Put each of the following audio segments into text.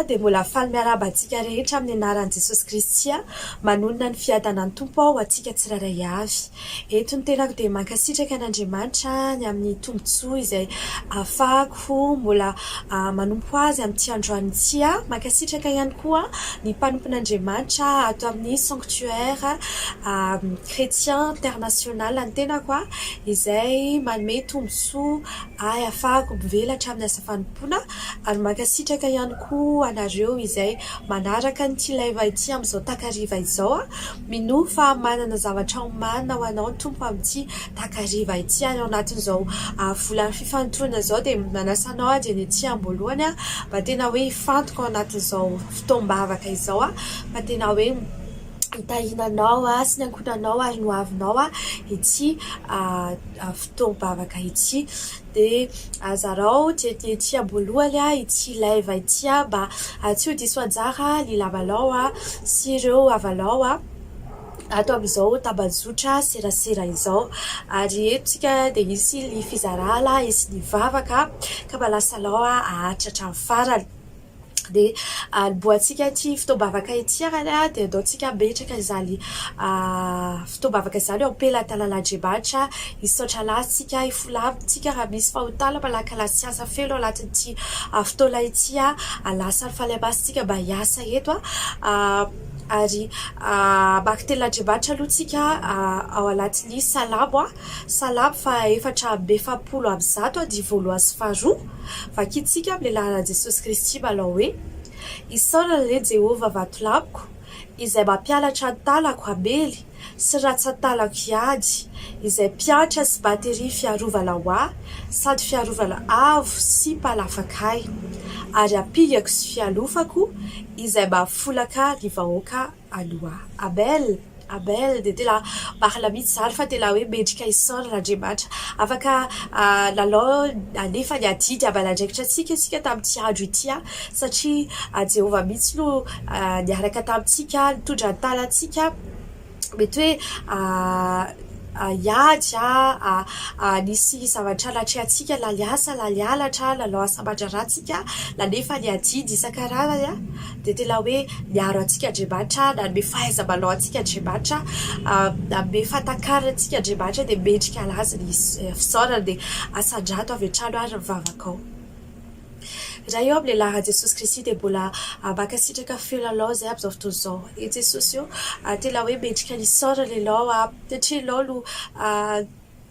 dia mbola faly miarahaba antsika rehetra amin'ny anaran'i Jesosy Kristy manonona ny fiadanan'ny Tompo aho ho antsika tsirairay avy. Eto ny tenako dia mankasitraka an'Andriamanitra ny amin'ny tombontsoa izay ahafahako mbola manompo Azy amin'ity androany ity. Mankasitraka ihany koa ny mpanompon'Andriamanitra ato amin'ny Sanctuaire Chrétien International ny tenako izay manome tombontsoa ahy ahafahako mivelatra amin'ny asa fanompoana ary mankasitraka ihany koa anareo izay manaraka an'ity live ity amin'izao takariva izao. Minoa fa manana zavatra omanina ho anao ny Tompo amin'ity takariva ity ary ao anatin'izao volan'ny fifantohana izao dia manasa anao aho dieny ety am-boalohany mba tena hoe hifantoka ao anatin'izao fotoam-bavaka izao fa tena hoe hitahiana anao sy ny ankohonanao ary ny hoavinao ity fotoam-bavaka ity. Dia zarao dieny ety am-boalohany ity live ity mba tsy ho diso anjara ny namanao sy ireo havanao ato amin'izao tambajotra serasera izao. Ary eto isika dia hisy ny fizarana, hisy ny vavaka ka manasa anao haharitra hatramin'ny farany. Dia anombohantsika ity fotoam-bavaka ity ary dia andao tsika hametraka izany fotoam-bavaka izany eo am-pelatanan'Andriamanitra. Hisaotra Azy tsika, hifola aminy tsika raha misy fahotana malakalahy tsy asa feno ao anatin'ity fotoana ity. Hanasa ny Fanahy Masintsika mba hiasa eto ary hamaky tenin'Andriamanitra aloha tsika ao anatin'ny Salamo. Salamo faha 144 andininy voalohany sy faharoa. Vakintsika amin'ny alalan'i Jesosy Kristy manao hoe, Isaorana anie Jehovah Vatolampiko, izay mampianatra ny tanako hamely sy rantsan-tanako hiady, izay mpiantra sy bateria fiarovana ho ahy sady fiarovana avo sy mpanafaka ahy, ary ampingako sy fialofako, izay mahafolaka ny vahoaka aloha. Abel. Abel dia tena marina mihitsy izany fa tena hoe mendrika isaorana Andriamanitra. Afaka nanao nanefa ny adidy aman'andraikitra antsika isika tamin'ity andro ity satria Jehovah mihitsy no niaraka tamintsika, nitondra ny tanantsika. Mety hoe hiady, nisy zavatra natrehantsika na niasa na nianatra, nanao asa aman-draharaha isika, nanefa ny adidy isan-karazany. Dia tena hoe niaro antsika Andriamanitra, nanome fahaiza-manao antsika Andriamanitra, nanome fahatakarana antsika Andriamanitra dia mendrika Azy ny fisaorana. Dia asandrato avy hatrany ary ny vavakao. Ray ô, amin'ny anaran'i Jesosy Kristy dia mbola mankasitraka feno Anao izahay amin'izao fotoana izao. Eny Jesosy ô, tena hoe mendrika ny isaorana Ianao satria Ianao no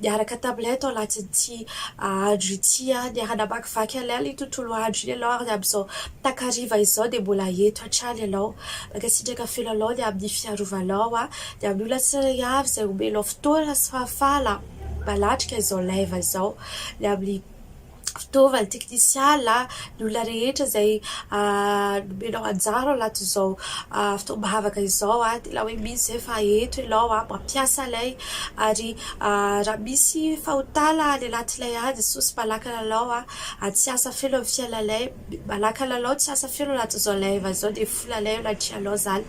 niaraka taminay tao anatin'ity andro ity, niara-namakivaky anay ilay tontolo andro iny ianao ary amin'izao takariva izao dia mbola eto hatrany ianao. Mankasitraka feno anao ny amin'ny fiarovanao, ny amin'ny olona tsirairay avy izay omenao fotoana sy fahafahana manatrika izao live izao, ny amin'ny fitaovana, teknisiana, ny olona rehetra izay nomenao anjara ao anatin'izao fotoam-bavaka izao. Tena hoe misy izay fa eto ianao mampiasa anay ary raha misy fahotana any anatinay any Jesosy manakana anao tsy asa feno amin'ny fiainanay, manakana anao tsy asa feno anatin'izao live izao dia volanay eo anatrehanao izany.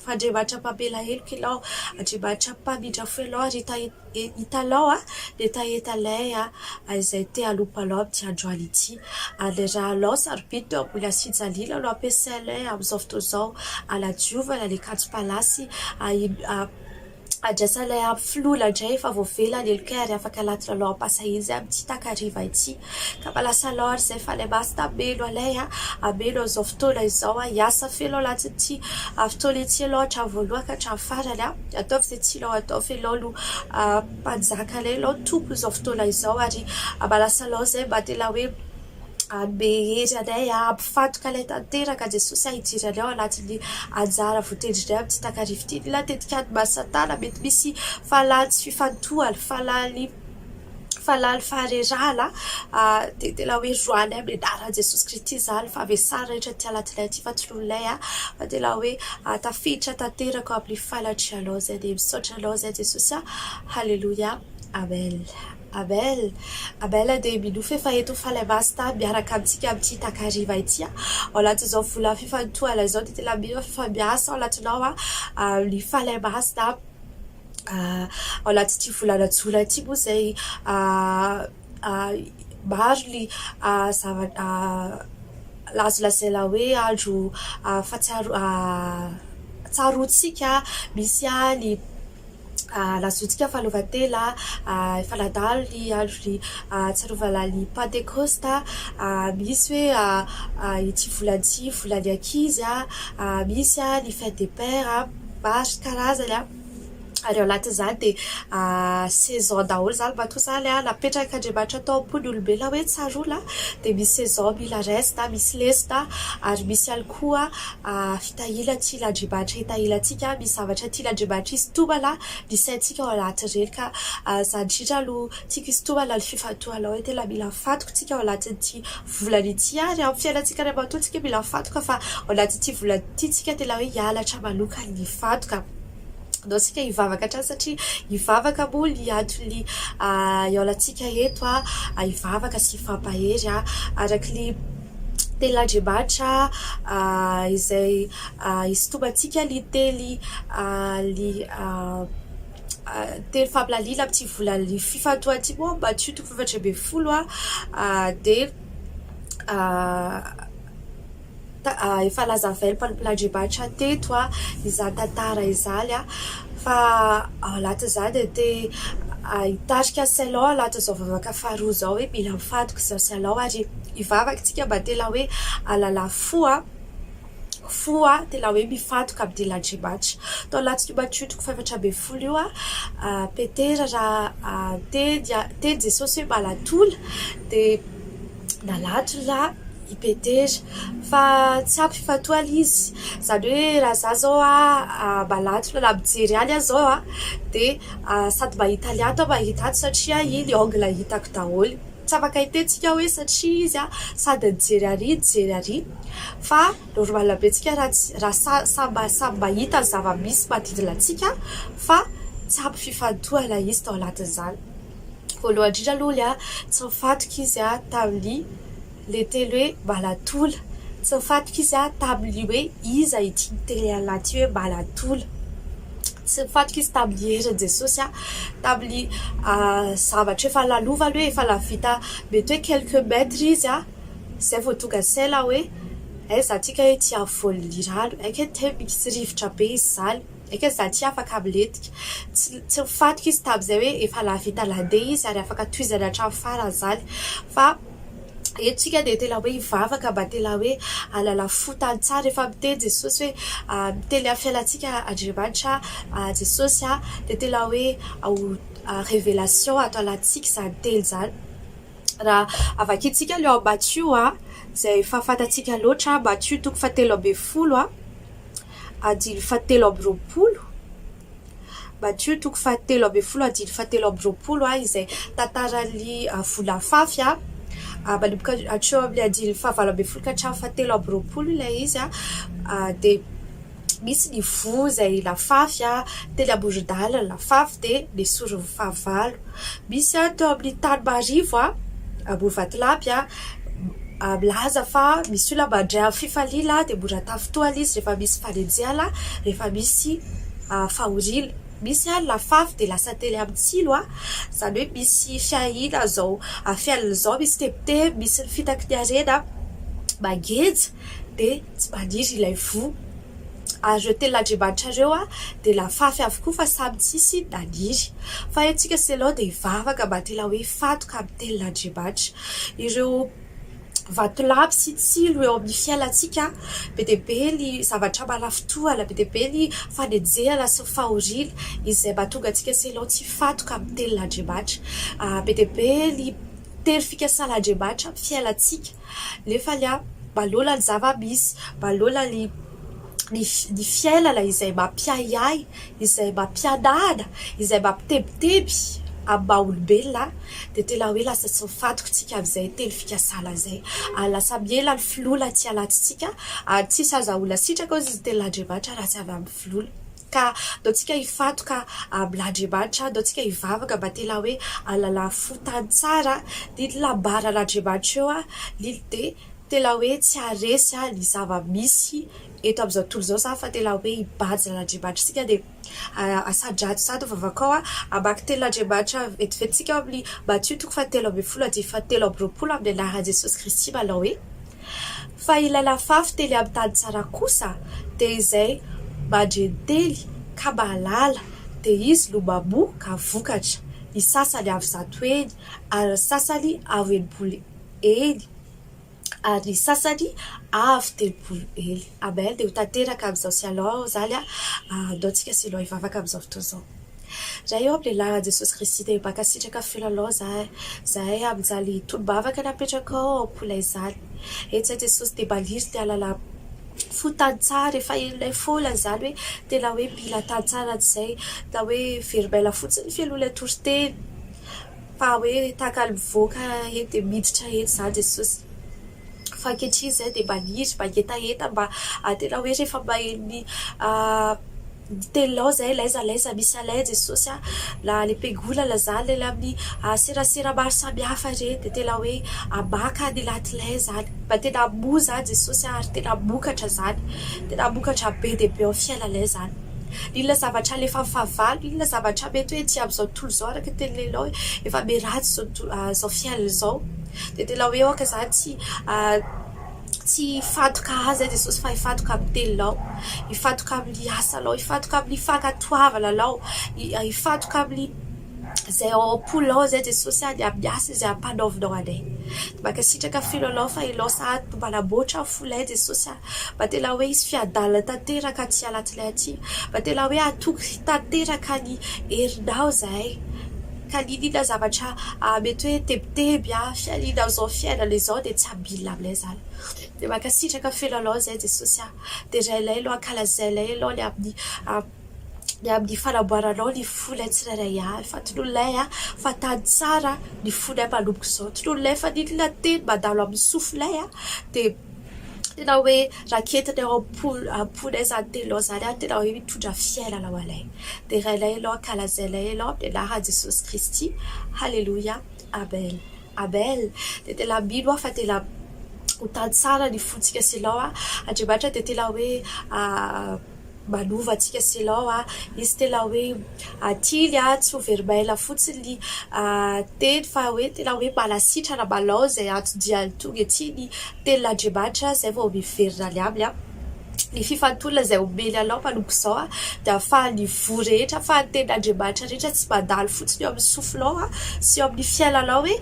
Fa Andriamanitra mpamela heloka ianao, Andriamanitra mpamindra fo ianao ary hitanao ny hetahetanay izay te hanompo anao amin'ity androany ity. Ary ilay rànao sarobidy teo ambony hazofijaliana no ampiasainay amin'izao fotoana izao hanadiovana ny akanjom-palasy Andraisanay amin'ny finoana indray fa voavela ny helokay ary afaka anaty lalao am-pahasahiana izay amin'ity takariva ity. Ka manasa anao ary izay Fanahy Masina hameno anay, hameno an'izao fotoana izao, hiasa feno ao anatin'ity fotoana ity ianao hatramin'ny voalohany ka hatramin'ny farany. Ataovy izay tianao atao fa ianao no Mpanjakanay, ianao Tompon'izao fotoana izao ary manasa anao izay mba tena hoe Hanome hery anay, hampifantoka anay tanteraka Jesosy a, hijery anay ao anatin'ny anjara voatendrinay amin'ity takariva ity. Mila tetikady maha satana, mety misy fahalany tsy fifantohana, fahalany fahalany faharerahana, dia tena hoe roahinay amin'ny anaran'i Jesosy Kristy izany fahavesarana rehetra aty anatinay aty fa tolorinay fa tena hoe tafiditra tanteraka ao amin'ny fanatrehanao izay dia misaotra anao izay Jesosy a, haleloia, amen. Abel, Abel dia milofo efa eto Fanahy Masina miaraka amintsika amin'ity takariva ity. Ao anatin'izao vola fifantohana izao dia tena mino aho fa efa miasa ao anatinao ny Fanahy Masina. Ao anatin'ity volana jona ity moa izay maro ny zava- Azo lazaina hoe andro fahatsiaro tsaroantsika misy ny lazoantsika fahaleovantena, efa nandalo ny andro tsarovana ny pantekosta, misy hoe ity volana ity volan'ny ankizy, misy ny fête des pères, maro karazany. Ary ao anatin'izany dia saison daholo izany matoa izany napetrak'Andriamanitra tao am-pon'ny olombelona hoe tsaroana dia misy saison mila raisina, misy lesona ary misy ihany koa fitahiana tian'Andriamanitra hitahiana antsika, misy zavatra tian'Andriamanitra hisintomana ny saintsika ao anatin'ireny ka izany indrindra no tiako hisintomana ny fifantohanao hoe tena mila mifantoka isika ao anatin'ity volana ity ary amin'ny fiainantsika ray manontolo isika mila mifantoka fa ao anatin'ity volana ity isika tena hoe hianatra manokana ny hifantoka. Andao isika hivavaka hatrany satria hivavaka moa ny antony hihaonantsika eto, hivavaka sy hifampahery araka ny tenin'Andriamanitra izay hisintomantsika ny teny ny teny fampilaliana amin'ity volan'ny fifantohana ity moa Matio toko faha 14 dia Efa nazavain'ny mpanompon'Andriamanitra teto izany tantara izany fa ao anatin'izany dia te hitarika sainao ao anatin'izao vavaka faharoa izao hoe mila mifantoka izao sainao ary hivavaka isika mba tena hoe hanana fo fo tena hoe mifantoka amin'ny tenin'Andriamanitra. Tao anatin'io Matio toko fahefatra ambin'ny folo io Petera raha niteny niteny Jesosy hoe malatola dia nalatona i Petera fa tsy ampy fifantohana izy, izany hoe raha za zao manatona na mijery any aho zao dia sady mahita an'i ato aho mahita ato satria iny angle hitako daholo, tsy afaka hiteny tsika hoe satria izy sady nijery ary nijery ary fa normal be tsika raha tsy raha samy samy mahita ny zava-misy manodidina antsika fa tsy ampy fifantohana izy tao anatin'izany. Voalohany indrindra aloha tsy nifantoka izy tamin'ny ilay teny hoe Malatola. Tsy nifantoka izy tamin'ny hoe iza ity niteny an'ilay ity hoe Malatola. Tsy nifantoka izy tamin'ny herin'i Jesosy, tamin'ny zavatra efa lalovany hoe efa nahavita mety hoe quelques mètres izy izay vao tonga saina hoe aiza ity kay ity afovoan'ny rano, hay kay teo misy rivotra be izy izany. Aika za tsy afaka milentika. Tsy tsy nifantoka izy tamin'izay hoe efa nahavita nandeha izy ary afaka tohizana hatramin'ny farany izany. Fa eto tsika dia tena hoe hivavaka mba tena hoe hanana fo tany tsara. Rehefa miteny Jesosy hoe miteny amin'ny fiainantsika Andriamanitra Jesosy dia tena hoe ho révélation ato anatintsika izany teny izany. Raha vakintsika ilay ao Matio izay efa fantatsika loatra, Matio toko fahatelo ambin'ny folo andininy fahatelo amby roapolo, Matio toko fahatelo ambin'ny folo andininy fahatelo amby roapolo izay tantaran'ny vola afafy, manomboka hatreo amin'ny andininy fahavalo ambin'ny folo ka hatramin'ny fahatelo amby roapolo ilay izy dia misy ny voa izay nafafy teny amoron-dalana nafafy dia nesorin'ny fahavalo. Misy teo amin'ny tany marivo ambony vatolampy milaza fa misy olona mandray amin'ny fifaliana dia mora tafintohana izy rehefa misy fanenjehana, rehefa misy fahoriana. Misy ny nafafy dia lasa teny amin'ny tsilo, izany hoe misy fiahiana izao fiainana izao, misy tebiteby, misy ny fitaky ny harena mangeja dia tsy maniry ilay voa. Ary ireo tenin'Andriamanitra ireo dia nafafy avokoa fa samy tsisy naniry. Fa isika sy ianao dia hivavaka mba tena hoe hifantoka amin'ny tenin'Andriamanitra. Ireo vatolampy sy tsilo eo amin'ny fiainantsika, be dia be ny zavatra manafintohana, be dia be ny fanenjehana sy ny fahoriana izay mahatonga antsika sy ianao tsy hifantoka amin'ny tenin'Andriamanitra. Be dia be ny tery fikasan'Andriamanitra amin'ny fiainantsika. Nefa ny ahy, manoloana ny zava-misy, manoloana ny ny ny fiainana izay mampiahiahy, izay mampihanahana, izay mampitebiteby amin'ny maha olombelona dia tena hoe lasa tsy mifantoka isika amin'izay teny fikasana izay. Ary lasa mihena ny finoana aty anatintsika ary tsisy azahoana sitraka hozy ny tenin'Andriamanitra raha tsy avy amin'ny finoana. Ka andaontsika hifantoka amin'Andriamanitra, andaontsika hivavaka mba tena hoe hanana fo tany tsara, ny lambaran'Andriamanitra eo ny dia tena hoe tsy haharesy ny zava-misy eto amin'izao tontolo izao izany fa tena hoe hibanjina an'Andriamanitra isika dia asandrato izany ny vavakao, hamaky tenin'Andriamanitra vetivety isika ao amin'ny Matio toko fahatelo ambin'ny folo andininy fahatelo amby roapolo amin'ny anaran'i Jesosy Kristy manao hoe. Fa ilay nafafy teny amin'ny tany tsara kosa dia izay mandre ny teny ka mahalala, dia izy no mamoa ka vokatra, ny sasany avo zato heny, ary ny sasany avo 60 heny, ary ny sasany avo 30 heny. Amen. Dia ho tanteraka amin'izao sy alao izany. Andao tsika sy ianao hivavaka amin'izao fotoana izao. Ray ô, amin'ny anaran'i Jesosy Kristy dia mankasitraka feno Anao izahay, izahay amin'izany tonom-bavaka napetrakao ao am-ponay izany. Etsy aho Jesosy dia maniry te hahalala fo tany tsara, efa henonay foana izany hoe tena hoe mila tany tsara tsy izay na hoe very maina fotsiny ny fihainoanay toriteny fa hoe tahaka ny mivoaka eto dia miditra eto izany Jesosy. Fa ankehitriny izahay dia maniry, mangetaheta mba tena hoe rehefa maheno ny Ny teninao zay laiza laiza misy anay Jesosy a, na any am-piangonana zany na amin'ny serasera maro samihafa ireny dia tena hoe maka ny latilay zany, mba tena hamoa zany Jesosy a ary tena hamokatra zany, tena hamokatra be dia be ao amin'ny fiainanay zany. N'inona zavatra alefan'ny fahavalo, n'inona zavatra mety hoe ety amin'izao tontolo izao araka ny teninao hoe efa miharatsy izao izao fiainana izao dia tena hoe aoka zany tsy Tsy hifantoka azy aho Jesosy fa hifantoka amin'ny teninao, hifantoka amin'ny asanao, hifantoka amin'ny fankatoavana anao, hifantoka amin'ny izay ao am-ponao izay Jesosy a, ny amin'ny asa izay ampanaovinao anay. Mankasitraka feno anao fa ianao sahady no manamboatra ny fonay Jesosy a. Mba tena hoe hisy fiadanana tanteraka aty anatinay aty. Mba tena hoe hatoky tanteraka ny herinao izahay. Ka n'inon'inona zavatra mety hoe tebiteby, fialina amin'izao fiainana izao dia tsy habilina aminay izany. Dia mankasitraka feno Anao izay Jesosy a. Derainay Ianao, ankalazainay Ianao ny amin'ny ny amin'ny fanamboaranao ny fonay tsirairay avy. Fa tonononay fa tany tsara ny fonay manomboka izao. Tonononay fa n'inon'inona teny mandalo amin'ny sofinay dia Tena hoe raketina eo am-po am-ponay izany teninao izany ary tena hoe mitondra fiainana ho anay. Derainay Ianao, ankalazainay Ianao amin'ny anaran'i Jesosy Kristy. Haleloia. Amen. Amen. Dia tena mino aho fa tena ho tany tsara ny fontsika sy ianao. Andriamanitra dia tena hoe Manova antsika sy ianao a. Izy tena hoe tiany a, tsy ho very maina fotsiny ny teny fa hoe tena hoe manasitrana, manao izay anton-diany tonga ety ny tenin'Andriamanitra izay vao miverina any aminy a. Ny fifantohana izay omeny anao manomboka izao a, dia ahafahan'ny voa rehetra, ahafahan'ny tenin'Andriamanitra rehetra tsy mandalo fotsiny eo amin'ny sofinao a, sy eo amin'ny fiainanao hoe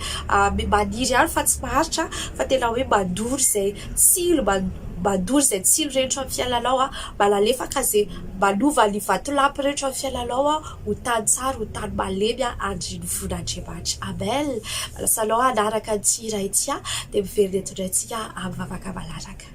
maniry ihany fa tsy maharitra fa tena hoe mandoro izay tsilo, Mandoro izay tsilo rehetra eo amin'ny fiainanao aho, manalefaka izay manova ny vatolampy rehetra eo amin'ny fiainanao aho ho tany tsara, ho tany malemy aho andrian'ny vonin'Andriamanitra. Amen. Manasa anao hanaraka an'ity hira ity aho dia miverina eto indray tsika amin'ny vavaka manaraka.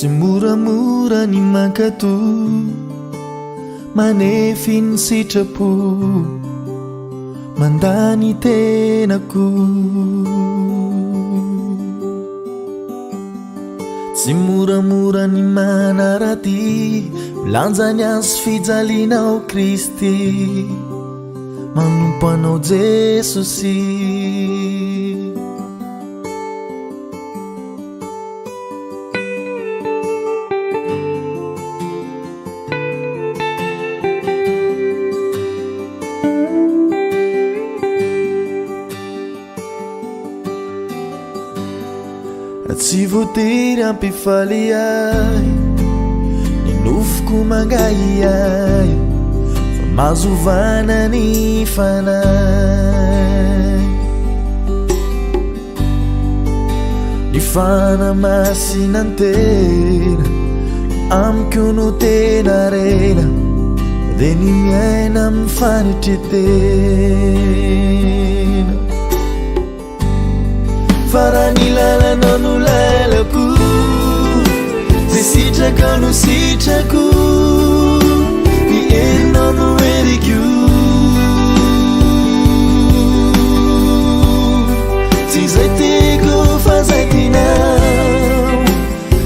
Tsy moramora ny mankato, manefy ny sitrapo, mandà ny tenako. Tsy moramora ny manaradia, milanja ny hazo fijaliana ao Kristy, manompo anao Jesosy. Tsy voatery hampifaly ahy ny nofoko mangahiahy fa mazovana ny fanahy. Ny fanamasinan-tena amiko no tena harena dia ny miaina amin'ny fanetren-tena. Fa raha ny lalanao no lalako, zay sitrakao no sitrako, ny herinao no heriko. Tsy zay tiako fa zay tianao,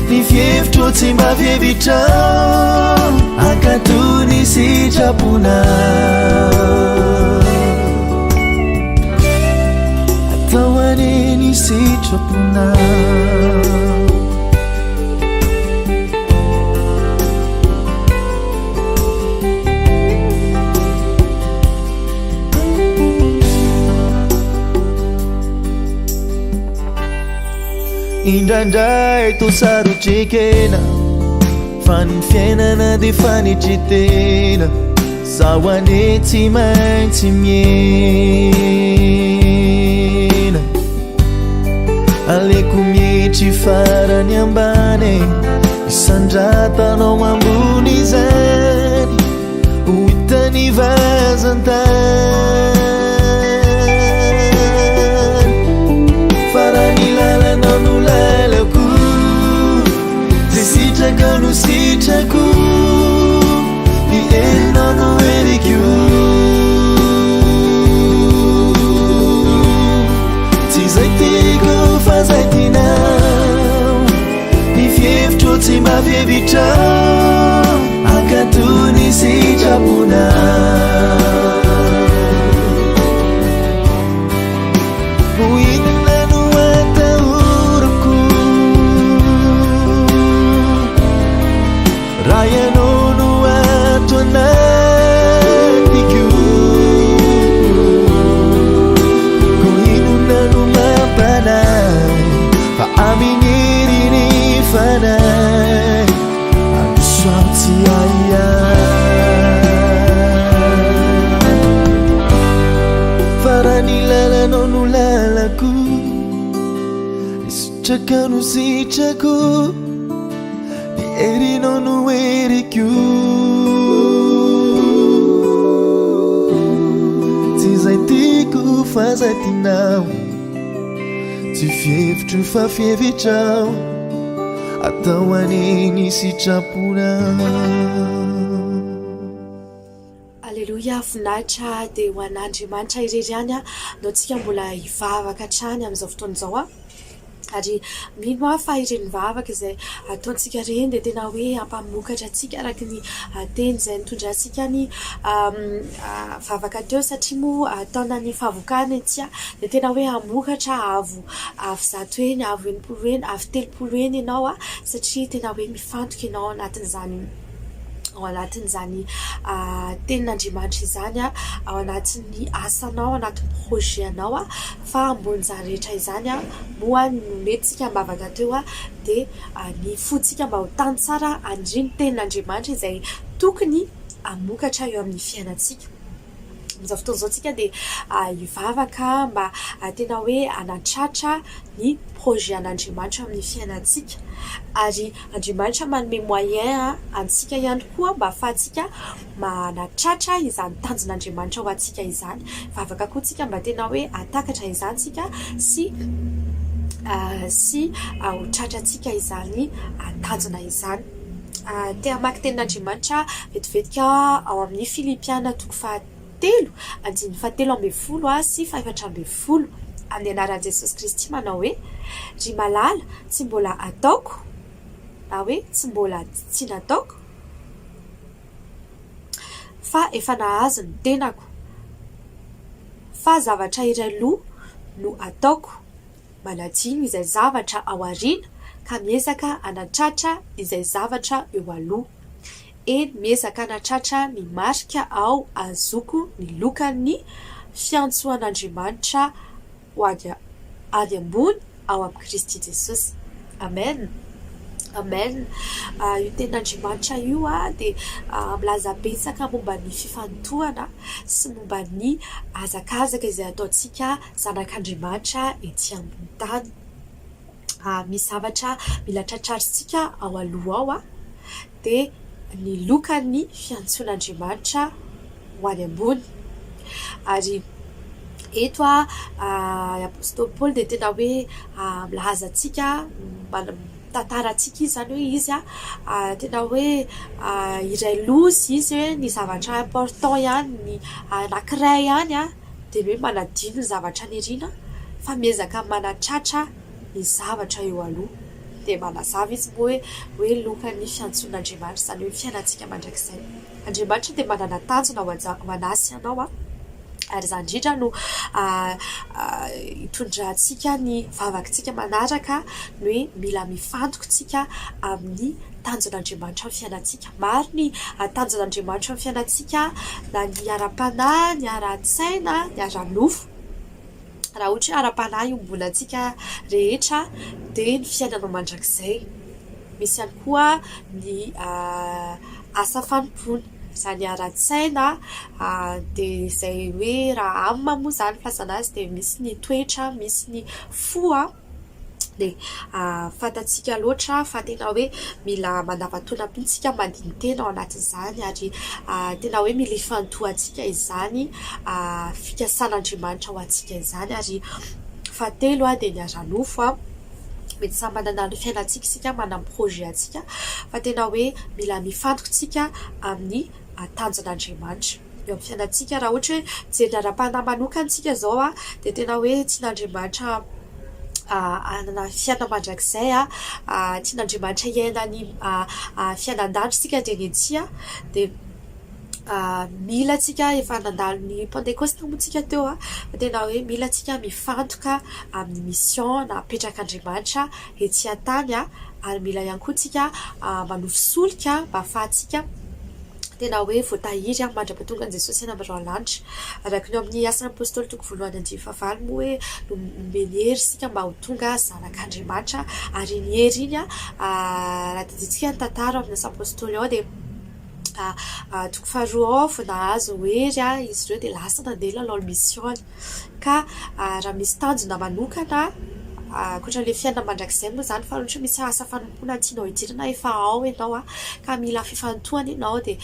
ny fihevitro tsy mba. mba fihevitrao Hankatò ny sitraponao Atao anie ny sitraponao. Indraindray toa sarotra ekena Fa ny fiainana dia fanetren-tena Zaho anie tsy maintsy miena Aleoko mietry farany ambany Isandratanao ambony izany Ho hitan'ny vazan-tany Fa raha ny lalanao no lalako Zay sitrakao no sitrako Ny herinao no heriko Tsy izay tiako fa izay tianao Ny fihevitro tsy mba fihevitrao Hankatò ny sitraponao Ho inona no atahorako Raha ianao no ato anatiko Koa inona no mampanahy Fa amin'ny herin'ny fanahy Handroso aho tsy ahiahy Fa raha ny lalanao no lalako Ny sitrakao no sitrako Ny herinao no heriko Tsy izay tiako fa izay tianao Tsy fihevitro fa fihevitrao Atao anie ny sitraponao. Aleloia voninahitra dia ho an'Andriamanitra irery ihany andao tsika mbola hivavaka hatrany amin'izao fotoana izao a. Ary mino aho fa ireny vavaka izay ataontsika ireny dia tena hoe hampamokatra antsika araka ny teny izay nitondrantsika ny vavaka teo satria moa taonan'ny fahavokarana ity dia tena hoe hamokatra avo avo zato heny, avo 60 heny, avo 30 heny ianao satria tena hoe mifantoka ianao ao anatin'izany ao anatin'izany tenin'Andriamanitra izany, ao anatin'ny asanao, ao anatin'ny projet anao. Fa ambonin'izany rehetra izany, moa ny nomentsika am-bavaka teo dia ny fontsika mba ho tany tsara handre ny tenin'Andriamanitra izay tokony hamokatra eo amin'ny fiainantsika. Amin'izao fotoana izao tsika dia hivavaka mba tena hoe hanatratra ny projet an'Andriamanitra amin'ny fiainantsika. Ary Andriamanitra manome moyen antsika ihany koa mba ahafahantsika manatratra izany tanjon'Andriamanitra ho antsika izany. Vavaka koa tsika mba tena hoe hahatakatra izany tsika sy sy ho tratrantsika izany tanjona izany. Te hamaky tenin'Andriamanitra vetivetika ao amin'ny Filipiana toko fahatelo andininy fahatelo ambin'ny folo sy fahefatra ambin'ny folo. Amin'ny anaran'i Jesosy Kristy manao hoe, Ry malala, tsy mbola ataoko na hoe tsy mbola tsy nataoko, fa efa nahazo ny tenako, fa zavatra iray loha no ataoko, manadino izay zavatra ao aoriana ka miezaka hanatratra izay zavatra eo aloha. Eny, miezaka hanatratra ny marika aho ahazoako ny lokan'ny fiantsoan'Andriamanitra ho any any ambony ao amin'i Kristy Jesosy. Amen. Amen. Io tenin'Andriamanitra io dia milaza betsaka momba ny fifantohana sy momba ny hazakazaka izay ataontsika zanak'Andriamanitra ety ambony tany. Misy zavatra mila tratrarintsika ao aloha ao dia ny lokan'ny fiantsoan'Andriamanitra ho any ambony. Ary eto i Apostoly Paoly dia tena hoe milaza antsika, mitantara antsika izy izany hoe izy tena hoe iray loza izy hoe ny zavatra important ihany, ny anankiray ihany dia ny hoe manadino ny zavatra niriana fa miezaka manatratra ny zavatra eo aloha. Dia manazava izy moa hoe hoe lokan'ny fiantsoan'Andriamanitra izany hoe fiainantsika mandrakizay. Andriamanitra dia manana tanjona ho anja ho an'ahy sy anao ary izany indrindra no itondrantsika ny vavakitsika manaraka ny hoe mila mifantoka isika amin'ny tanjon'Andriamanitra amin'ny fiainantsika. Maro ny tanjon'Andriamanitra amin'ny fiainantsika na ny ara-panahy, ny ara-tsaina, ny ara-nofo. Raha ohatra hoe ara-panahy iombonantsika rehetra dia ny fiainana mandrakizay. Misy ihany koa ny asa fanompoana, izany ara-tsaina dia izay hoe raha âme moa izany filazana azy dia misy ny toetra, misy ny fo. Dia fantatsika loatra fa tena hoe mila mandavan-taona mihitsy isika mandini-tena ao anatin'izany ary tena hoe mila ifantohantsika izany fikasan'Andriamanitra ho antsika izany. Ary fahatelo dia ny ara-nofo, mety samy manana ny fiainantsika isika, manana ny projet antsika fa tena hoe mila mifantoka isika amin'ny tanjon'Andriamanitra. eo amin'ny fiainantsika. Raha ohatra hoe mijery ny ara-panahy manokana isika izao dia tena hoe tian'Andriamanitra hanana fiainana mandrakizay, tian'Andriamanitra hiaina ny fiainan-danitra isika dia ny antsika dia mila antsika efa nandalo ny Pantekosta moa isika teo fa tena hoe mila antsika mifantoka amin'ny mission napetrak'Andriamanitra etsy an-tany ary mila ihany koa isika manovo solika mba ahafahantsika tena hoe voatahiry aho mandra-pahatonga an'i Jesosy any amin'ny Rao lanitra. Araka ny ao amin'ny Asan'ny Apostoly toko voalohany andininy fahavalo moa hoe nomeny hery isika mba ho tonga zanak'Andriamanitra ary iny hery iny raha tadidintsika ny tantara ao amin'ny Asan'ny Apostoly ao dia toko faharoa ao vao nahazo hery izy ireo dia lasa nandeha nanao ny mission-ny. Ka raha misy tanjona manokana ankoatra ilay fiainana mandrakizay moa izany fa ohatra hoe misy asa fanompoana tianao hidirana efa ao ianao ka mila fifantohana ianao dia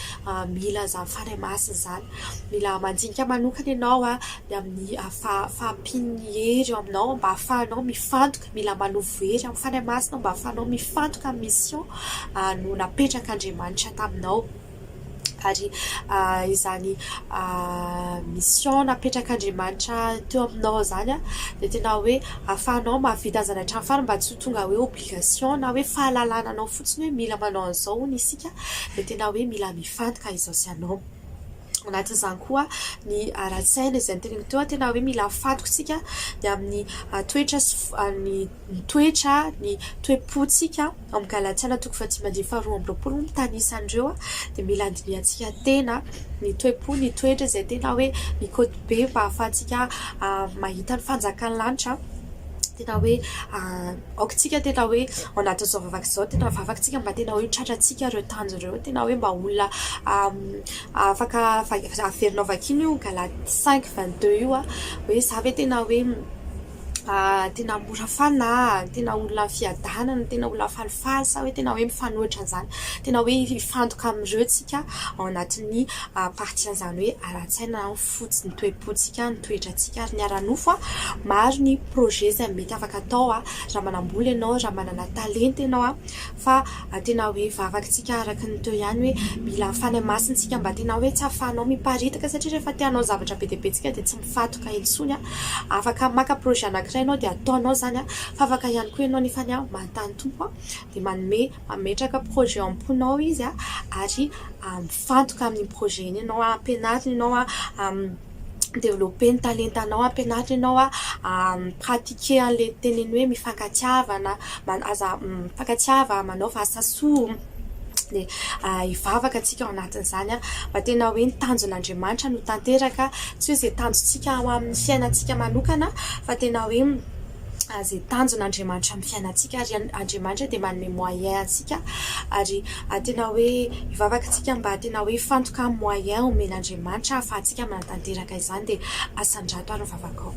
mila izany Fanahy Masina izany. Mila mandinika manokana ianao ny amin'ny fahampian'ny hery eo aminao mba hahafahanao mifantoka, mila manovo hery amin'ny Fanahy Masina mba hahafahanao mifantoka amin'ny mission no napetrak'Andriamanitra taminao. Ary izany mission napetrak'Andriamanitra teo aminao izany dia tena hoe ahafahanao mahavita an'izany hatramin'ny farany mba tsy ho tonga hoe obligation na hoe fahalalana anao fotsiny hoe mila manao an'izao hono isika dia tena hoe mila mifantoka izao sy ianao. Ao anatin'izany koa ny ara-tsaina izay noteneniko teo, tena hoe mila mifantoka isika ny amin'ny toetra sy ny toetra, ny toe-pontsika. Ao amin'ny Galatiana toko fahadimy andininy faharoa amby roapolo no mitanisa an'ireo dia mila andinihantsika tena ny toe-po, ny toetra izay tena hoe mikaoty be mba hahafahantsika mahita ny fanjakan'ny lanitra. Tena hoe aoka isika tena hoe ao anatin'izao vavaka izao tena vavaka isika mba tena hoe ho tratrantsika ireo tanjona ireo, tena hoe mba olona afaka averinao vakiana io Galates 5:22 io hoe za ve tena hoe tena mora fanahy, tena olona fiadanana, tena olona falifaly sa hoe tena hoe mifanohitra an'izany, tena hoe hifantoka amin'ireo tsika ao anatin'ny partie an'izany hoe ara-tsaina, ny fotsy, ny toe-pontsika, ny toetrantsika ary ny ara-nofo. Maro ny projet izay mety afaka atao raha manam-bola ianao, raha manana talenta ianao. Fa tena hoe vavaka tsika araka ny teo ihany hoe mila Fanahy Masina tsika mba tena hoe tsy ahafahanao miparitaka satria rehefa te hanao zavatra be dia be tsika dia tsy mifatoka intsony a. Afaka maka projet anankiray ianao dia ataonao izany a, fa afaka ihany koa ianao nefany a manontany Tompo a, dia manome mametraka projet ao am-ponao izy a, ary mifantoka amin'iny projet iny ianao a, ampianariny ianao a, mi-developper ny talentanao, ampianarina ianao a mi-pratiquer an'ilay teneny hoe mifankatiavana, aza mifankatiava, manaova asa soa, dia hivavaka antsika ao anatin'izany mba tena hoe ny tanjon'Andriamanitra no tanteraka, tsy hoe izay tanjontsika ao amin'ny fiainantsika manokana fa tena hoe izay tanjon'Andriamanitra amin'ny fiainantsika ary Andriamanitra dia manome moyen antsika ary tena hoe hivavaka isika mba tena hoe hifantoka amin'ny moyen omen'Andriamanitra ahafahantsika manatanteraka izany dia asandrato ary ny vavakao.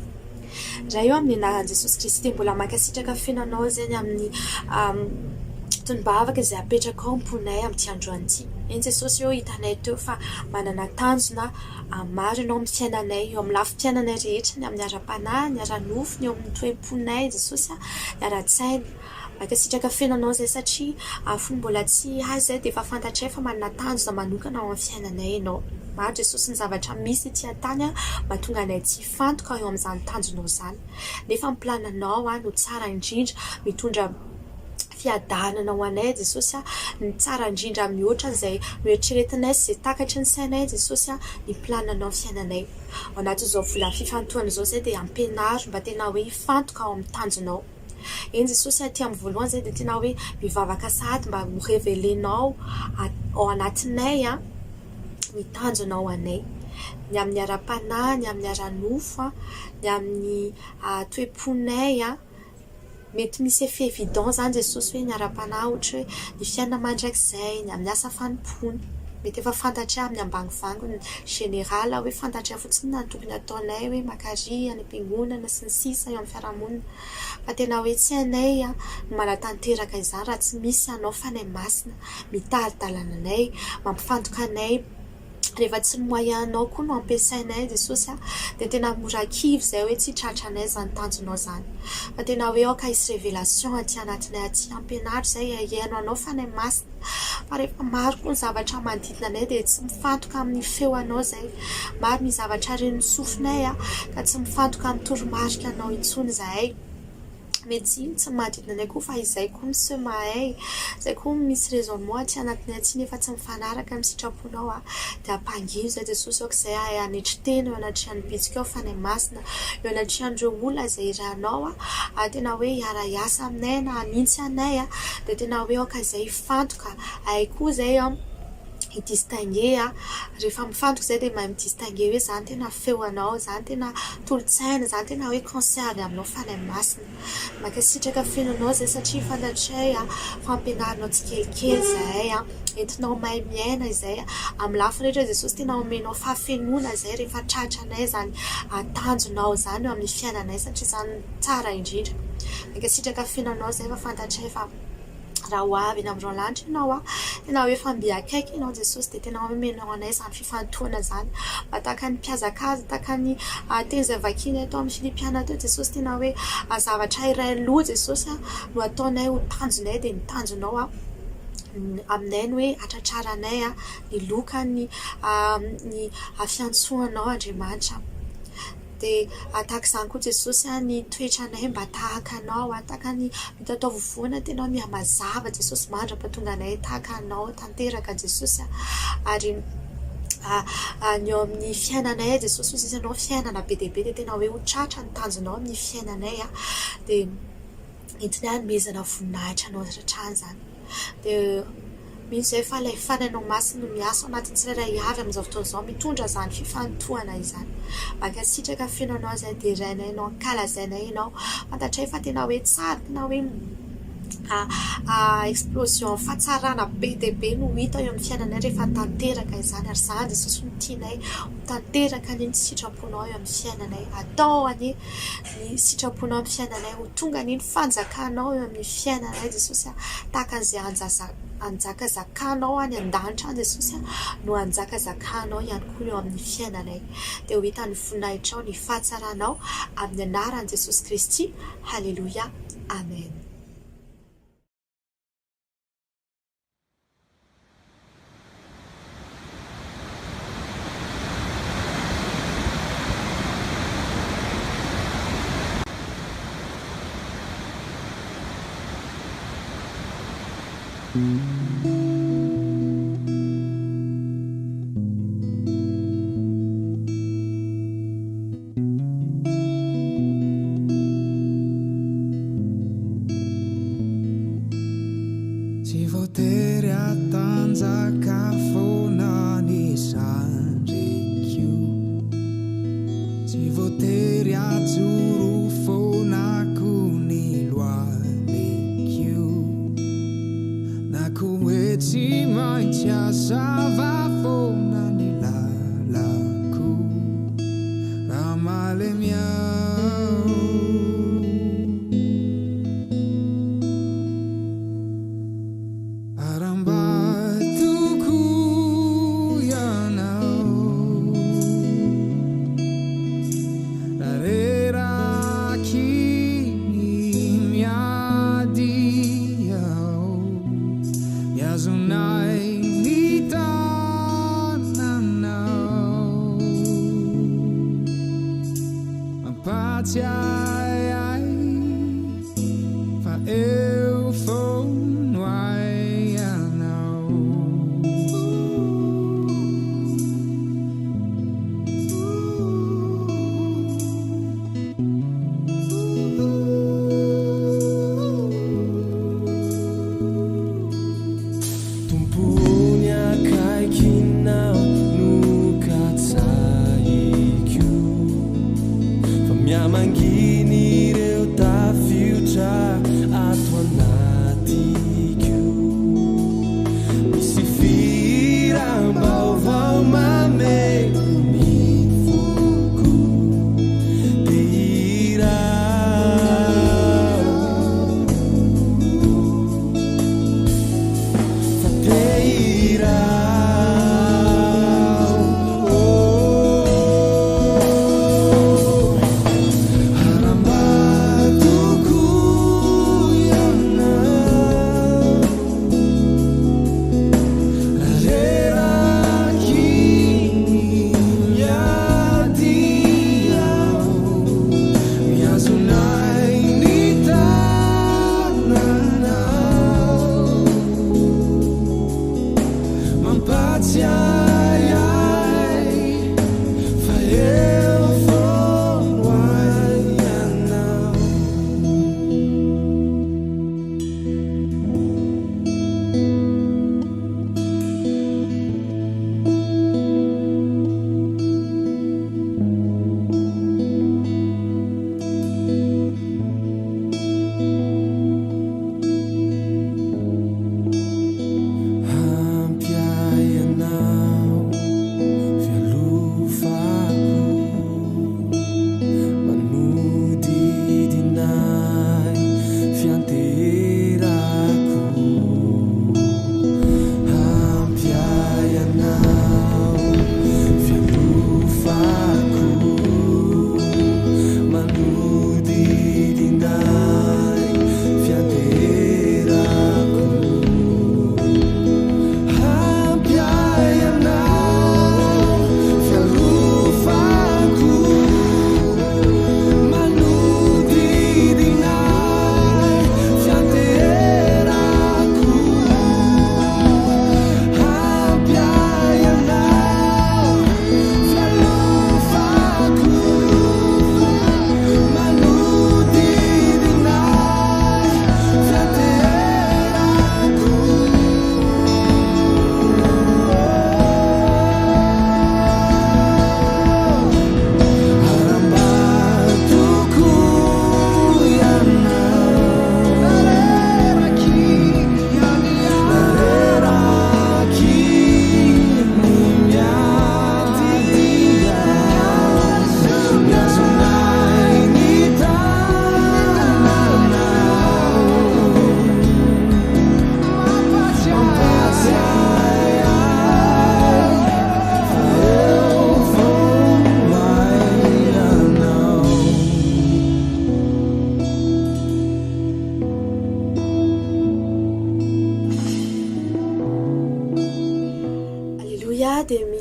Ray ô amin'ny anaran'i Jesosy Kristy dia mbola mankasitraka feno anao izay ny amin'ny tonom-bavaka izay apetrakao am-ponay amin'ity androany ity. Eny Jesosy ô hitanay teo fa manana tanjona Maro ianao amin'ny fiainanay, eo amin'ny lafim-piainanay rehetra, ny amin'ny ara-panahy, ny ara-nofo, ny eo amin'ny toe-ponay, Jesosy a, ny ara-tsaina. Mankasitraka feno Anao izahay satria fony mbola tsy azy izahay dia efa fantatray fa manana tanjona manokana ao amin'ny fiainanay Ianao. Maro Jesosy ny zavatra misy ety an-tany mahatonga anay tsy hifantoka eo amin'izany tanjonao izany. Nefa ny plananao no tsara indrindra, mitondra. fiadanana ho anay Jesosy a, ny tsara indrindra mihoatra izay noeritreretinay sy izay takatry ny sainay Jesosy a, ny planinao amin'ny fiainanay. Ao anatin'izao volan'ny fifantohana izao izay dia ampianaro mba tena hoe hifantoka ao amin'ny tanjonao. Eny Jesosy aty amin'ny voalohany izay dia tena hoe mivavaka sahady mba ho revelenao ao anatinay a, ny tanjonao ho anay. Ny amin'ny ara-panahy, ny amin'ny ara-nofo, ny amin'ny toe-ponay a. Mety misy effet évident zany Jesosy hoe ny ara-panahy ohatra hoe ny fiainana mandrakizay, ny amin'ny asa fanompoana. Mety efa fantatray amin'ny ambangovangony général hoe fantatray fotsiny inona no tokony hataonay hoe makary any am-piangonana sy ny sisa eo amin'ny fiarahamonina. Fa tena hoe tsy hainay ny manatanteraka izany raha tsy misy Anao Fanahy Masina mitari-dalana anay, mampifantoka anay. Rehefa tsy ny moyen nao koa no ampiasainay Jesosy a, dia tena mora kivy izay hoe tsy tratranay izany tanjonao izany. Fa tena hoe aoka hisy révélation aty anatinay aty, ampianaro izay hihaino anao Fanahy Masina. Fa rehefa maro koa ny zavatra manodidina anay dia tsy mifantoka amin'ny feo anao izay. Maro ny zavatra ren'ny sofinay a, ka tsy mifantoka amin'ny toromarika anao intsony izahay. Mety iny tsy manodidina anay koa fa izay koa miseho mahay, izay koa misy raisonnement aty anatinay aty nefa tsy mifanaraka amin'ny sitraponao a, dia ampangino izay Jesosy aoka izay hahay hanetry tena eo anatrehan'ny bitsika ao Fanahy Masina, eo anatrehan'ireo olona izay irahanao a, ary tena hoe hiara-hiasa aminay na hanintsy anay a, dia tena hoe aoka izay hifantoka, hay koa izay an. hi-distinguer a, rehefa mifantoka izay dia mahay mi-distinguer hoe izany tena feo anao, izany tena tolo-tsaina, izany tena hoe conseil avy aminao Fanahy Masina. Mankasitraka feno anao izay satria fantatray fa ampianarinao tsikelikely izahay, entinao mahay miaina izay amin'ny lafiny rehetra Jesosy tena omenao fahafenoana izay rehefa tratranay izany tanjonao izany eo amin'ny fiainanay satria izany no tsara indrindra. Mankasitraka feno anao izay fa fantatray fa. Raha ho avy eny amin'ny lanitra ianao aho, tena hoe efa mby akaiky ianao Jesosy dia tena hoe omenao anay izany fifantohana izany. Mba tahaka ny mpihazakaza, tahaka ny teny izay vakianay tao amin'ny Filipiana teo Jesosy, tena hoe zavatra iray loha Jesosy no ataonay ho tanjonay dia ny tanjonao aminay ny hoe hatratraranay ny lokan'ny ny fiantsoanao Andriamanitra. Dia tahaka izany koa Jesosy a, ny toetranay mba tahaka Anao a, tahaka ny mitatao vovoana tena hoe mihamazava Jesosy mandra-pahatonga anay tahaka Anao tanteraka Jesosy a, ary ny eo amin'ny fiainanay Jesosy hoy izy Ianao fiainana be dia be dia tena hoe ho tratra ny tanjonao amin'ny fiainanay a, dia entinay hanomezana voninahitra Anao hatrany izany. Dia mino izahay fa ilay Fanahinao Masina no miasa ao anatin'ny tsirairay avy amin'izao fotoana izao mitondra izany fifantohana izany. Mankasitraka feno Anao izahay, derainay Ianao, ankalazainay Ianao. Fantatray fa tena hoe tsara, tena hoe explosion fahatsarana be dia be no hita eo amin'ny fiainanay rehefa tanteraka izany. Ary izany Jesosy no tianay ho tanteraka anie ny sitraponao eo amin'ny fiainanay. Atao anie ny sitraponao amin'ny fiainanay, ho tonga anie ny fanjakanao eo amin'ny fiainanay Jesosy a, tahaka an'izay anjakazakanao any an-danitra any Jesosy a, no anjakazakanao ihany koa eo amin'ny fiainanay. Dia ho hitan'ny voninahitrao ny fahatsaranao amin'ny anaran'i Jesosy Kristy. Haleloia. Amen. Tsy voatery hatanjaka foana ny zandriko io. Tsy voatery hajoro foana koa ny lohaliko io. Na koa hoe tsy maintsy hazava foana ny lalako. Raha malemy aho. Ary mba toko ianao. Raha reraky ny miady aho. Mihazona ahy ny tananao. Mampahatsiahy ahy fa eo foana.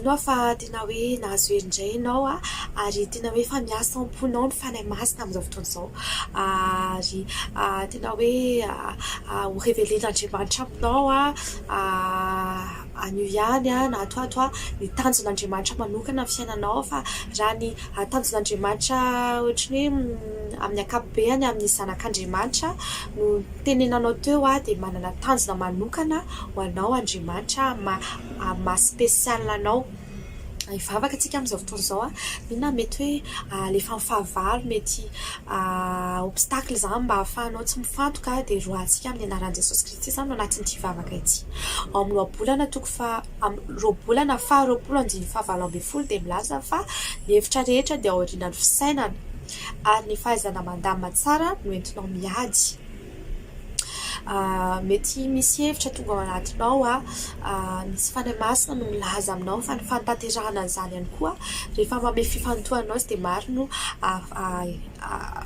Mino aho fa tena hoe nahazo hery indray ianao ary tena hoe efa miasa ao am-ponao ny Fanahy Masina amin'izao fotoana izao. Ary tena hoe ho revelen'Andriamanitra aminao anio ihany na ato ato ny tanjon'Andriamanitra manokana amin'ny fiainanao fa raha ny tanjon'Andriamanitra ohatran'ny hoe amin'ny ankapobeny amin'ny zanak'Andriamanitra no tenenanao teo dia manana tanjona manokana ho anao Andriamanitra amin'ny maha spécial anao. Hivavaka tsika amin'izao fotoana izao. Inona mety hoe alefan'ny fahavalo, mety obstacle izany mba ahafahanao tsy mifantoka dia roahantsika amin'ny anaran'i Jesosy Kristy izany ao anatin'ity vavaka ity. Ao amin'ny ohabolana toko faha roabolana faha 20 andininy faha 18 dia milaza fa ny hevitra rehetra dia aorianan'ny fisainana ary ny fahaizana mandamina tsara no entinao miady. Mety misy hevitra tonga ao anatinao, misy Fanahy Masina no milaza aminao fa ny fanatanterahana an'izany ihany koa rehefa manome fifantohana anao izy dia maro no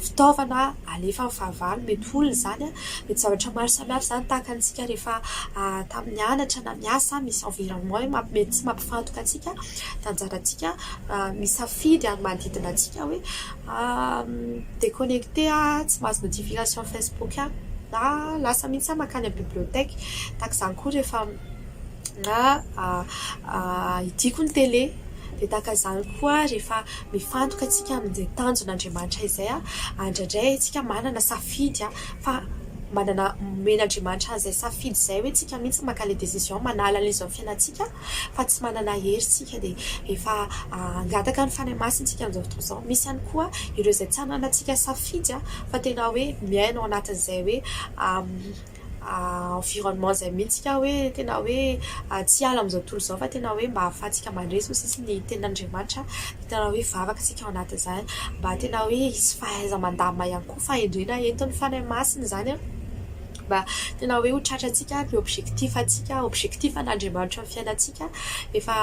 fitaovana alefa amin'ny fahavalo, mety olona izany, mety zavatra maro samihafa izany tahaka antsika rehefa tamin'ny mianatra na miasa misy environnement mety tsy mampifantoka antsika dia anjarantsika misafidy ny manodidina antsika hoe Mi-déconnecter aho, tsy mahazo notification Facebook aho, na lasa mihitsy aho mankany amin'ny bibliothèque. Tahaka izany koa rehefa na idiako ny télé. Dia tahaka izany koa rehefa mifantoka isika amin'izay tanjon'Andriamanitra izay, indraindray isika manana safidy fa manana omen'Andriamanitra an'izay safidy izay hoe tsika mihitsy maka ilay décision manala an'ilay izy ao amin'ny fiainantsika. fa tsy manana hery isika dia efa hangataka ny Fanahy Masina isika amin'izao fotoana izao. Misy ihany koa ireo izay tsy ananantsika safidy fa tena hoe miaina ao anatin'izay hoe environnement izay mihitsy isika hoe tena hoe tsy hiala amin'izao tontolo izao fa tena hoe mba ahafahantsika mandresy hoy sisa ny tenin'Andriamanitra. Tena hoe vavaka isika ao anatin'izany mba tena hoe hisy fahaiza-mandamina ihany koa, fahendrena entin'ny Fanahy Masina izany. Mba tena hoe ho tratrantsika ny objectif antsika, objectif an'Andriamanitra amin'ny fiainantsika. Efa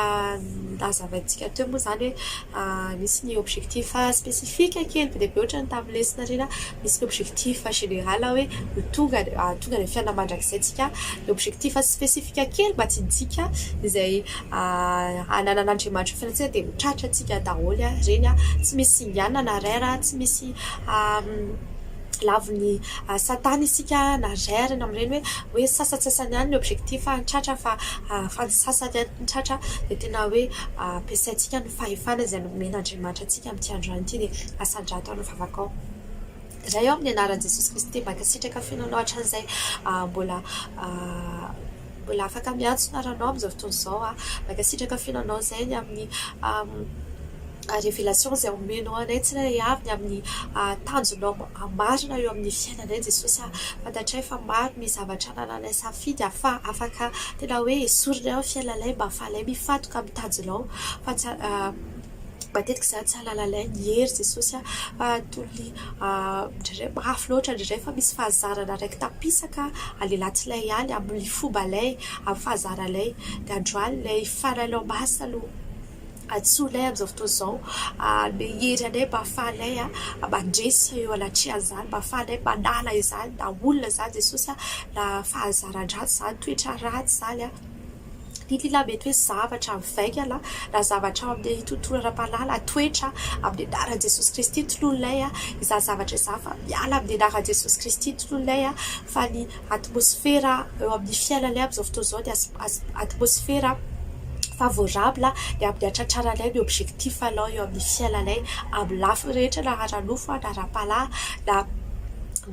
nazavaintsika teo moa izany hoe misy ny objectif spécifique kely be dia be ohatran'ny tamin'ny lesona ireny, misy ny objectif général hoe ho tonga tonga any amin'ny fiainana mandrakizay tsika, ny objectif spécifique kely majinijika izay ananan'Andriamanitra amin'ny fiainantsika dia ho tratrantsika daholo ireny, tsy misy singanina na rera, tsy misy Lavin'i satana isika na reriny amin'ireny hoe hoe sasantsasany ihany ny objectif ny tratra fa fa ny sasany ihany ny tratra dia tena hoe ampiasaintsika ny fahefana izay nomen'Andriamanitra antsika amin'ity androany ity dia asandrato ny vavakao. Ray ô amin'ny anaran'i Jesosy Kristy mankasitraka feno anao hatramin'izay mbola mbola afaka miantso ny anaranao amin'izao fotoana izao aho. Mankasitraka feno anao izay ny amin'ny Révélation izay omenao anay tsirairay avy ny amin'ny tanjonao marina eo amin'ny fiainanay Jesosy a! Fantatray fa maro ny zavatra anananay safidy afa afaka tena hoe esorinay ao fiainanay mba afahanay mifantoka amin'ny tanjonao fa tsy matetika izany tsy halalalay ny hery Jesosy a! Fa toy ny indraindray mafy loatra indraindray fa misy fahazarana raiki-tampisaka alelantsy-lay ihany amin'ny fomba-lay amin'ny fahazara-lay dia androany ilay fanahinao masina no Antsoinay amin'izao fotoana izao hanome hery anay mba hahafahanay mandresy eo anatrehan'izany, mba hahafahanay manala izany na olona izany Jesosy a, na fahazaran-dratsy izany, toetra ratsy izany a, indrindra mety hoe zavatra mivaingana na zavatra ao amin'ny tontolo ara-panahy na toetra amin'ny anaran'i Jesosy Kristy tolorinay izany zavatra izany fa miala amin'ny anaran'i Jesosy Kristy tolorinay fa ny atmosfera eo amin'ny fiainanay amin'izao fotoana izao dia atmosfera favorable ny amin'ny hatratraranay ny objectif anao eo amin'ny fiainanay amin'ny lafiny rehetra na ara-nofo na ara-panahy na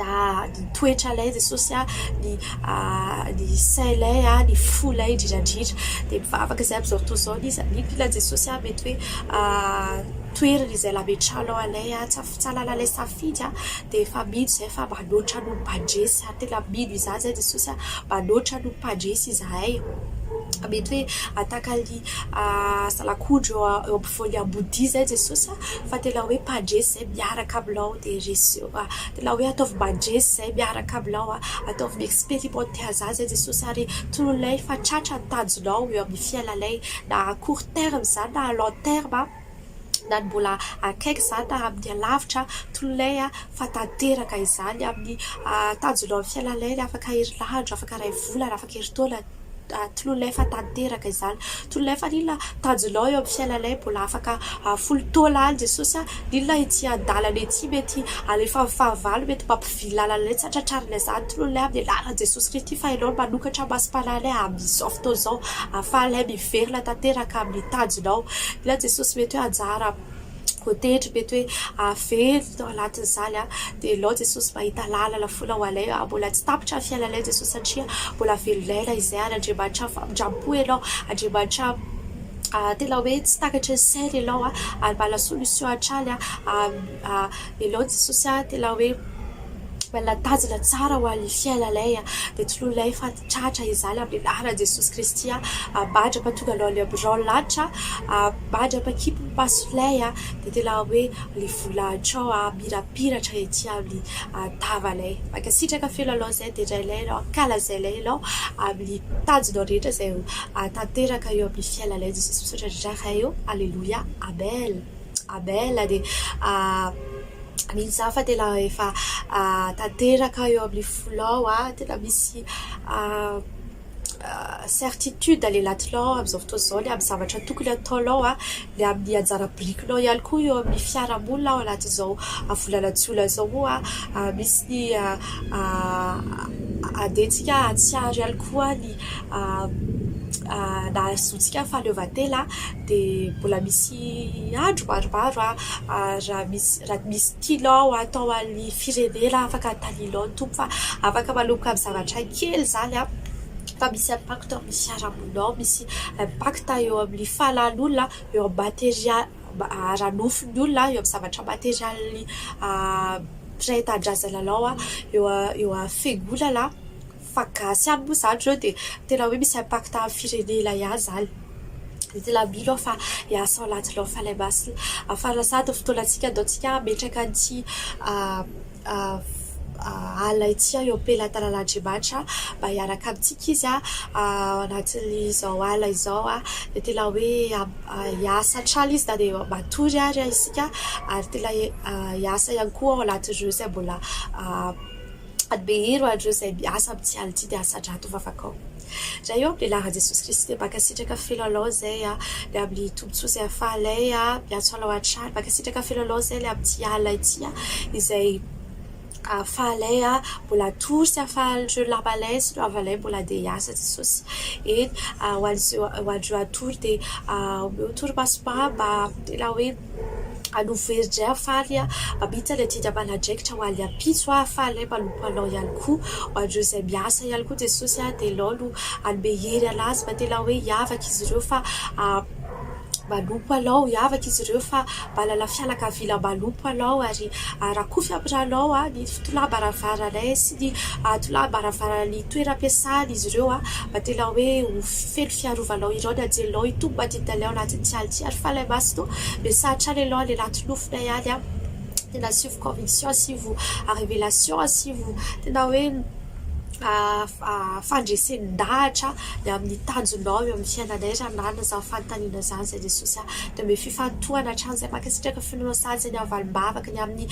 na ny toetranay Jesosy a, ny ny sainay a, ny fonay indrindra indrindra. Dia mivavaka izahay amin'izao fotoana izao n'iza n'inona Jesosy a mety hoe toerana izay nametrahanao anay a, tsy Tsy anananay safidy a, dia efa mino izahay fa manoatra noho ny mpandresy ary tena mino izany izahay Jesosy a, manoatra noho ny mpandresy izahay. Mety hoe tahaka ny zanak'ondry eo eo ampovoan'ny ambodia izay Jesosy a, fa tena hoe mpandresy izay miaraka aminao dia reseo, tena hoe ataovy mandresy izay miaraka aminao a, ataovy mi-expérimenter an'izany izay Jesosy ary toroinay fa tratra ny tanjonao eo amin'ny fiainanay na à court terme izany na à long terme. na ny mbola akaiky izany na amin'ny alavitra, tolonay fa tanteraka izany amin'ny tanjonao amin'ny fiainanay afaka herinandro, afaka iray volana, afaka herintaona. tolonay fa tanteraka izany. Tolonay fa n'inona tanjonao eo amin'ny fiainanay mbola afaka 10 taona any Jesosy a, n'inona ety an-dalana ety mety alefan'ny fahavalo mety mampivily lalana anay tsy hatratrarina izany. Tolonay amin'ny anaran'i Jesosy Kristy fa Ianao no manokatra masom-panahinay amin'izao fotoana izao ahafahanay miverina tanteraka amin'ny tanjonao. N'inona Jesosy mety hoe anjara voatendry mety hoe very tao anatin'izany dia ianao Jesosy mahita lalana foana ho anay. Mbola tsy tapitra ny fiainanay Jesosy satria mbola velon'aina izay ary Andriamanitra famindram-po ianao, Andriamanitra tena hoe tsy takatry ny saina ianao ary manana solution hatrany ianao Jesosy tena hoe manana tanjona tsara ho an'ny fiainanay dia toloinay fa tratra izany amin'ny anaran'i Jesosy Kristy mandra-pahatonga anao any amin'ny birao lanitra mandra-pakipy ny masonay dia tena hoe ilay voninahitra ao mirapiratra ety amin'ny tavanay. Mankasitraka feno anao izay dia rainay ianao, ankalazainay ianao amin'ny tanjonao rehetra izay tanteraka eo amin'ny fiainanay Jesosy. Misaotra indrindra Ray ô. Aleloia. Amen. Amen. Dia mino za fa tena efa tanteraka eo amin'ny fonao, tena misy certitude le anatinao amin'izao fotoana izao ny amin'ny zavatra tokony ataonao, ny amin'ny anjara birikinao ihany koa eo amin'ny fiarahamonina ao anatin'izao volana jona izao moa misy ny andeha tsika hahatsiaro ihany koa ny nahazoantsika fahaleovantena dia mbola misy andro maromaro raha misy raha misy tianao atao an'ny firenena afaka anontanianao ny Tompo fa afaka manomboka amin'ny zavatra kely izany fa misy impact amin'ny fiarahamonina ao, misy impact eo amin'ny fanahin'olona, eo amin'ny materialy ara-nofon'ny olona, eo amin'ny zavatra materialin'ny mpiray tanindrazana anao, eo eo amin'ny fiangonana. Fa gasy ihany moa izany ireo dia tena hoe misy impact amin'ny firenena ihany izany. Dia tena mino aho fa hiasa ao anatinao Fanahy Masina. Afara sahady ny fotoanantsika andao tsika hametraka an'ity alina ity eo am-pelatanan'Andriamanitra mba hiaraka amintsika Izy ao anatin'izao alina izao. Dia tena hoe hiasa hatrany Izy na dia matory ary isika ary tena hiasa ihany koa ao anatin'ireo izay mbola Hanome hery ho an'ireo izay miasa amin'ity alina ity dia asandrato ny vavakao. Ray ô, amin'ny anaran'i Jesosy Kristy dia mankasitraka feno Anao izay ny amin'ny tombontsoa izay ahafahanay miantso Anao hatrany. Mankasitraka feno Anao izay ny amin'ity alina ity izay ahafahanay mbola hatory sy ahafahan'ireo namanay sy ireo havanay mbola handeha hiasa Jesosy. Eny, ho an'ireo hatory dia omeo torimaso mamy mba tena hoe Anovo hery indray aho faly a, mamita ny adidy aman'andraikitra ho an'ny ampitso aho faly manompo anao ihany koa, ho an'ireo izay miasa ihany koa Jesosy a, dia ianao no hanome hery an'azy mba tena hoe hiavaka izy ireo fa manompo anao, hiavaka izy ireo fa manana fianakaviana manompo anao ary rakofy amin'ny ranao ny fitolam-baravaranay sy ny tolam-baravaran'ny toeram-piasan'izy ireo mba tena hoe ho feno fiarovanao ireo ny anjelinao hitombo madinidalay ao anatin'ity alina ity ary Fanahy Masina ô, miresaha hatrany ianao any anaty nofinay any an, tena asivo conviction, asivo révélation, asivo tena hoe fandresen-dahatra ny amin'ny tanjonao eo amin'ny fiainanay raha nanana izany fanontaniana izany izay Jesosy a, dia omeo fifantohana hatrany izay mankasitraka finoana sahady izay ny havalim-bavaka ny amin'ny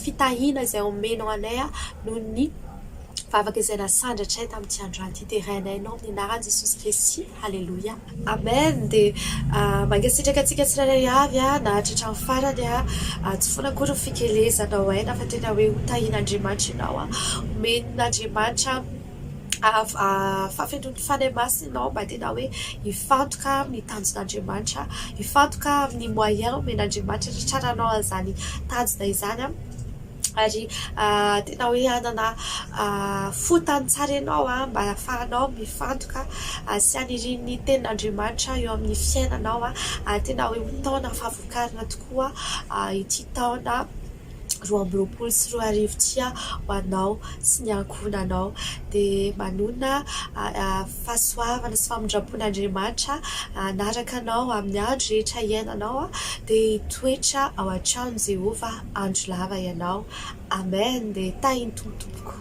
fitahiana izay omenao anay noho ny vavaka izay nasandratray tamin'ity androany ity derainay Ianao amin'ny anaran'i Jesosy Kristy Aleloia. Amen dia mankasitraka antsika tsirairay avy naharitra hatramin'ny farany tsy foana akory ny fikelezanao aina fa tena hoe ho tahian'Andriamanitra ianao omen'Andriamanitra fahafenoan'ny Fanahy Masina ianao mba tena hoe hifantoka amin'ny tanjon'Andriamanitra hifantoka amin'ny moyen omen'Andriamanitra hatratraranao an'izany tanjona izany ary tena hoe hanana fo tany tsara ianao mba hahafahanao mifantoka sy hanirian'ny tenin'Andriamanitra eo amin'ny fiainanao ary tena hoe ho taona fahavokarana tokoa ity taona 2022 ity ho anao sy ny ankohonanao. Dia manonona fahasoavana sy famindram-pon'Andriamanitra hanaraka anao amin'ny andro rehetra iainanao dia hitoetra ao an-tranon'i Jehovah andro lava ianao. Amen dia tahin'ny Tompo tompoko.